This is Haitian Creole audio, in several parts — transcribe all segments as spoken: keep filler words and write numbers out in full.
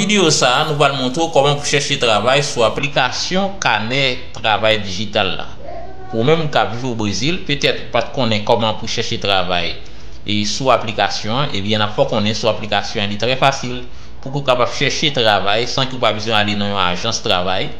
Videyo sa a, nou pral montre w kòman pou chèche travay sou aplikasyon kanè travay dijital la. Pou ou menm k ap viv o Brezil, petèt ou pa t konnen kòman pou chèche travay e sou aplikasyon an, ebyen, n ap fè w konnen sou aplikasyon an, li trè fasil pou ke w kapab chèche travay san ke w pa bezwen ale nan yon ajans travay.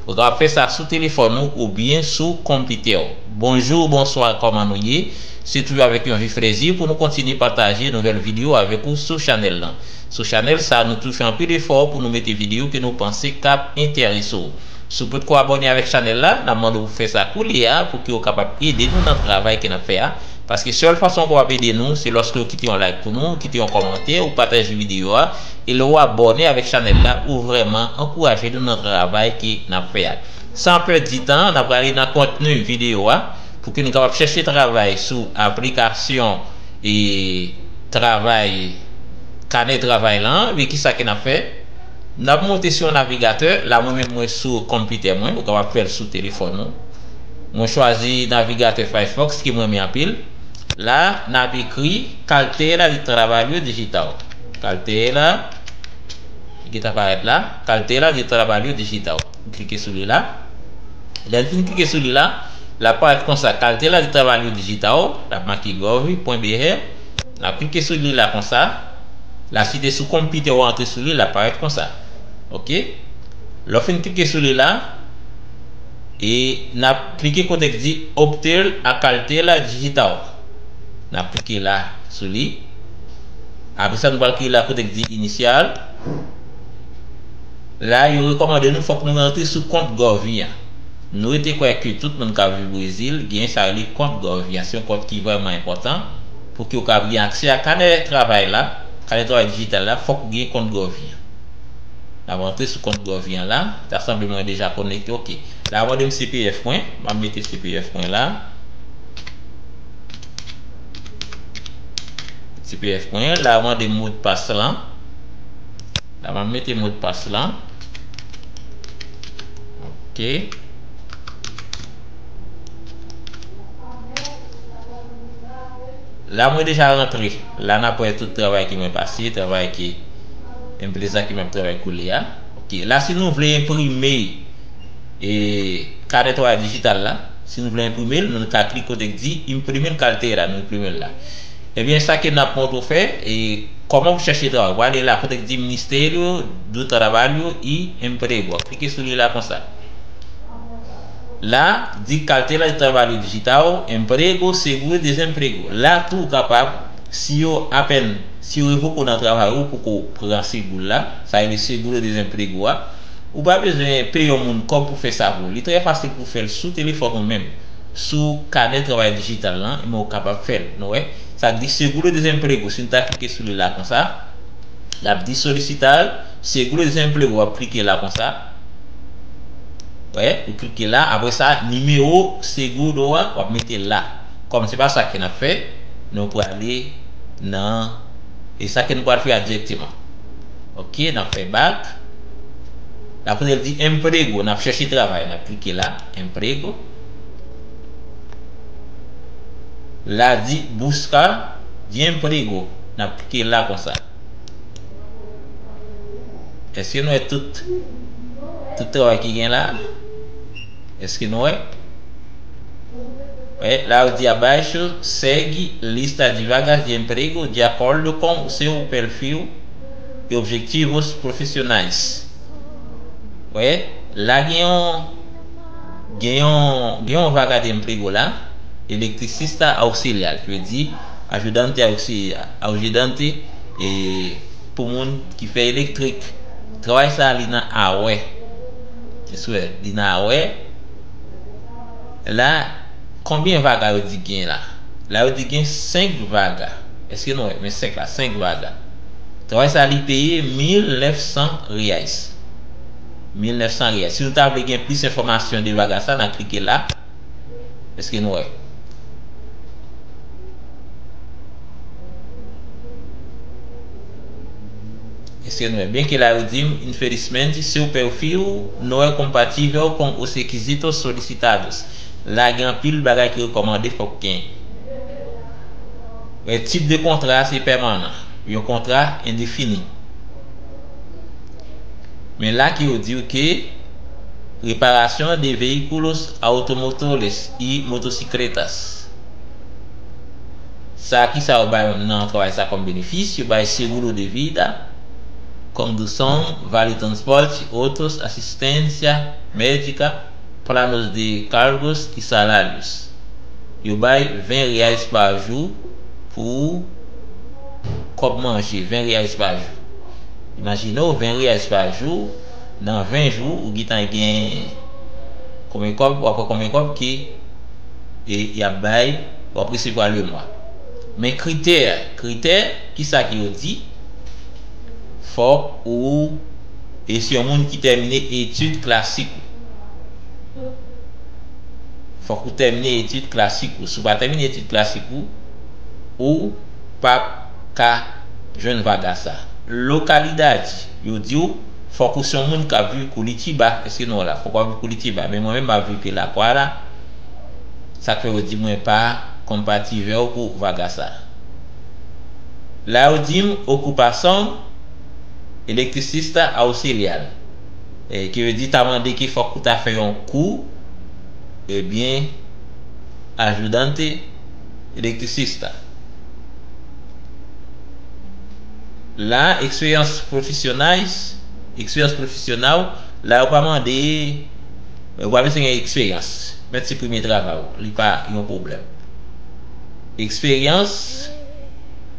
Ou kapab fè sa sou telefòn ou oubyen sou konpitè w. Bonjou, bonswa, kòman nou ye? Se toujou avèk yon vif plezi pou nou kontinye pataje nouvèl videyo avèk ou sou chanèl lan. Sou chanèl sa, nou toujou fè anpil efò pou nou mete videyo ke nou panse k ap enterese w. Si w potko abòne avèk chanèl la, n ap mande w pou fè sa koulye a pou ke w kapab ede nou nan travay ke n ap fè a. Paske sèl fason ke w ap ede nou, se lòske w kite yon like pou nou, w kite yon kòmantè, ou pataje videyo a, e lè w abòne avèk chanèl la, ou vrèman ankouraje nou nan travay ke n ap fè a. San pèdi tan, n ap prale nan kontni videyo a, pou ke nou kapab chèche travay sou aplikasyon e travay, kanè travay lan, men kisa ke n ap fè? N ap monte sou yon navigatè. La, mwen menm, mwen sou konpitè mwen. Ou kapab fè l sou telefòn ou. Mwen chwazi navigatè Firefox ke mwen renmen anpil. La, n ap ekri Carteira de Trabalho Digital. Carteira, ki ta parèt la, Carteira de Trabalho Digital. Klike sou li la. Lè n fin klike sou li la, l ap parèt konsa, Carteira de Trabalho Digital, l ap make gov pwen B R. N ap klike sou li la konsa. La, si w te sou konpitè ou antre sou li, l ap parèt konsa. Oke? Lè w fin klike sou li la, e n ap klike kote k di Obter a Carteira Digital. N ap klike la sou li. Apre sa, nou pral klike la kote k di Iniciar. La, yo rekòmande nou fòk nou rantre sou kont Govi an. Nou rete kwè ke tout moun k ap viv Brezil gen sa yo rele kont Govi an. Se yon kont ki vrèman enpòtan pou ke w kapab gen aksè a kanè travay la, kanè travay dijital la, fòk ou gen kont Govi an. N ap rantre sou kont Govi an la. Ta sanble mwen deja konekte. Oke. La, mande m C P F mwen. M ap mete C P F mwen la. C P F mwen. La, mande m modpas lan. La, m ap mete modpas lan. Oke. La, mwen deja rantre. La, n ap wè tout travay ke mwen pase, travay ke, enpreza ke m ap travay koulye a. Oke. La, si nou vle enprime, e, kanè travay dijital la, si nou vle enprime l, nou ka klik kote k di Imprimir Carteira, nou enprime l la. Ebyen, sa ke n ap montre w fè, e, kòman pou chèche travay? Ou ale la kote k di Ministério do Trabalho e Emprego. Klike sou li la konsa. La, di Carteira de Trabalho Digital, Emprego, Seguro Desemprego. La tou ou kapab, si yo apèn, si yo revoke w nan travay ou, ou poko pran seguro la, sa rele Seguro Desemprego a, ou pa bezwen peye yon moun kòb pou fè sa pou ou. Li trè fasil pou fè l sou telefòn ou menm, sou kanè travay dijital lan, men ou kapab fè l. Nou wè, sa k di Seguro Desemprego, si nou ta klike sou li la konsa, l ap di Solicitar Seguro Desemprego, w ap klike la konsa. Wè, ou klike la, apre sa, nimewo seguro a, w ap mete la. Kòm se pa sa ke n ap fè, nou prale nan, e sa ke nou pral fè a dirèkteman. Oke, n ap fè back. La kote l di emprego, n ap chèche travay, n ap klike la, emprego. La di buscar de emprego, n ap klike la konsa. Èske nou wè tout, tout travay ki gen la? Èske nou wè? Wè, la yo di abaixo, segue lista de vagas de emprego de acordo com o seu perfil e objetivos profissionais. Wè, la gen yon, gen yon, gen yon vaga de emprego la, eletricista auxiliar, ki vle di ajudante auxiliar, ajudante, e, pou moun ki fè elektrik. Travay sa a, li nan awè. Eswè, li nan awè. La, konbyen vaga yo di gen la? La, yo di gen senk vaga. Èske nou wè? Men senk la, senk vaga. Travay sa a, li peye mil nèf san reais. Mil nèf san reais. Si nou ta vle gen plis enfòmasyon de vaga sa, n a klike la. Èske nou wè? Èske nou wè? Byen ke la yo di m, infelizmente, seu perfil não é compatível com os requisitos solicitados. La gen anpil bagay ki rekòmande fòk gen. Wè, tip de kontra se pèmanan. Yon kontra endefini. Men la ke yo di w ke reparación de vehículos automotores y motocicletas. Sa ki sa yo bay nan travay sa kòm benefis? Yo bay seguro de vida, conducción, vale transporte, otros asistencia médica, planos de cargos y salarios. Yo bay ven reais pa jou pou kòb manje, ven reais pa jou. Imajine w, ven reais pa jou, nan ven jou, ou gentan gen konbyen kòb, w ap wè konbyen kòb ke, e, y ap bay, w ap resevwa lemwa. Men kritè, kritè, kisa ke yo di? Fòk ou, e se yon moun ki tèmine etid klasik ou. Fòk ou tèmine etid klasik ou. Si w pa tèmine etid klasik ou, ou p ap ka jwenn vaga sa. Lokalidad, yo di w, fòk ou se yon moun k ap viv Curitiba, èske nou wè la? Fòk w ap viv Curitiba. Men mwen menm, m ap viv Pilakwa la. Sa k fè yo di mwen pa konpativè w pou vaga sa. La yo di m, ocupación electricista auxiliar. E, ki vle di, ta mande ke fòk ou ta fè yon kou, ebyen, ayudante electricista. La, experiencias profesionales, eksperyans pwofesyonèl, la yo pa mande, ou pa bezwen gen eksperyans. Mèt se premye travay ou, li pa yon pwoblèm. Eksperyans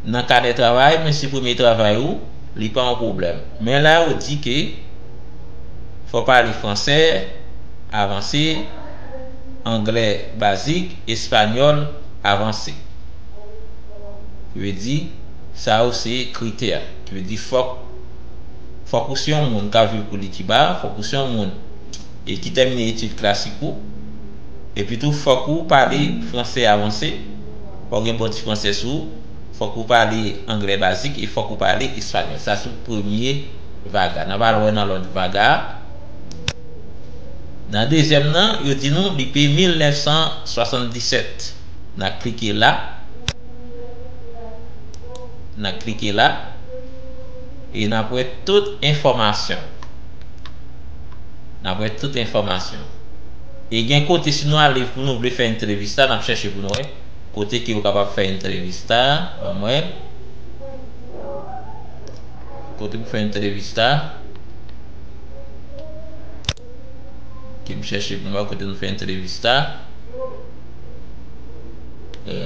nan kanè travay, men se premye travay ou, li pa yon pwoblèm. Men la yo di ke fò pale fransè avanse, anglè bazik, espanyòl avanse. Ki vle di, sa yo se kritè. Ki vle di, fòk, fòk ou se yon moun k ap viv Curitiba, fòk ou se yon moun e ki tèmine etid klasik ou. Epi tou, fòk ou pale fransè avanse. Fòk gen bon ti fransè sou ou. Fòk ou pale anglè bazik e fòk ou pale espanyòl. Sa se premye vaga. N ap al wè nan lòt vaga a. Nan dezyèm nan, yo di nou li peye mil nèf san swasanndisèt. N a klike la. N a klike la. E n ap wè tout enfòmasyon. N ap wè tout enfòmasyon. E gen kote, si nou ale pou nou vle fè entrevista, n ap chèche pou nou wè kote ke yo kapab fè entrevista. Ban m wè. Kote pou fè entrevista. Ke m chèche pou m wè kote nou fè entrevista. E,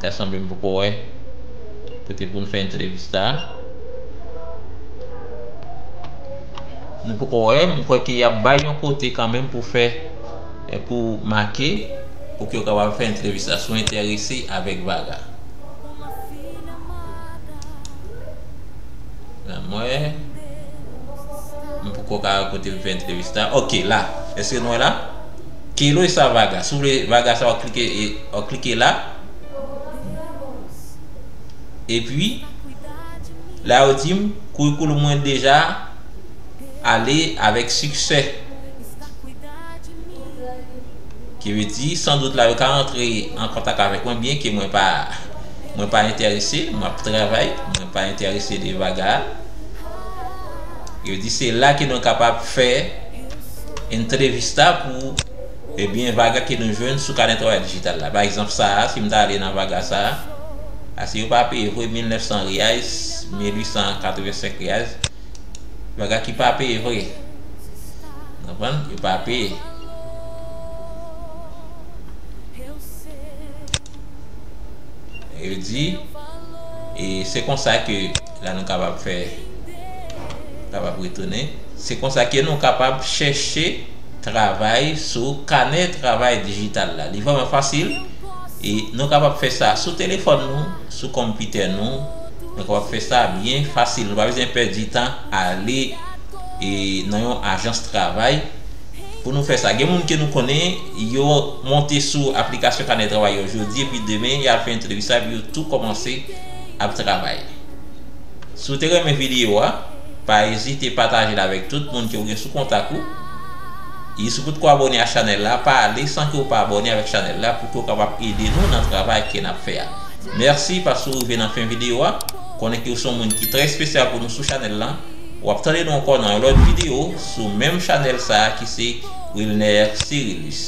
ta sanble m poko wè kote pou n fè entrevista. Nou poko wè, m kwè ke y ap bay yon kote kanmenm pou fè, e, pou make, pou ke yo kapab fè entrevista si w enterese avèk vaga. Ban m wè. M poko ka kote pou fè entrevista. Ok, la. Èske nou wè la? Quiero esa vaga. Si w vle vaga sa, w klike, e, w klike la. Epi, la yo di m, currículo mwen deja ale avèk siksè. Ki vle di, san dout la, yo ka rantre an kontak avèk mwen, byen ke mwen pa, mwen pa enterese, m ap travay, mwen pa enterese de vaga a. Yo di, se la ke nou kapab fè entrevista pou, ebyen, vaga ke nou jwenn sou kanè travay dijital la. Pa egzanp, sa a, si m ta ale nan vaga sa a, paske yo pa peye vre, mil nèf san reais, mil uit san katrevensenk reais. Bagay ki pa peye vre. Konprann? Yo pa peye. Yo di, e se konsa ke la nou kapab fè, kapab retounen. Se konsa ke nou kapab chèche travay sou kanè travay dijital la. Li vrèman fasil. E nou kapab fè sa sou telefòn nou, sou konpitè nou. Nou kapab fè sa byen fasil. Nou pa bezwen pèdi tan ale, e, nan yon ajans travay pou nou fè sa. Gen moun ke nou konnen, yo monte sou aplikasyon kanè travay yo jodi, epi demen, y al fè entrevista, epi yo tou kòmanse ap travay. Si w te renmen videyo a, pa ezite pataje l avèk tout moun ke w gen sou kontak ou. E si w potko abòne a chanèl la, pa ale san ke w pa abòne avèk chanèl la pou ke w kapab ede nou nan travay ke n ap fè a. Mèsi paske w rive nan fen videyo a. Konnen ke w se yon moun ki trè espesyal pou nou sou chanèl la. W ap tande nou ankò nan yon lòt videyo sou menm chanèl sa a ki se Wilner Cyrilus.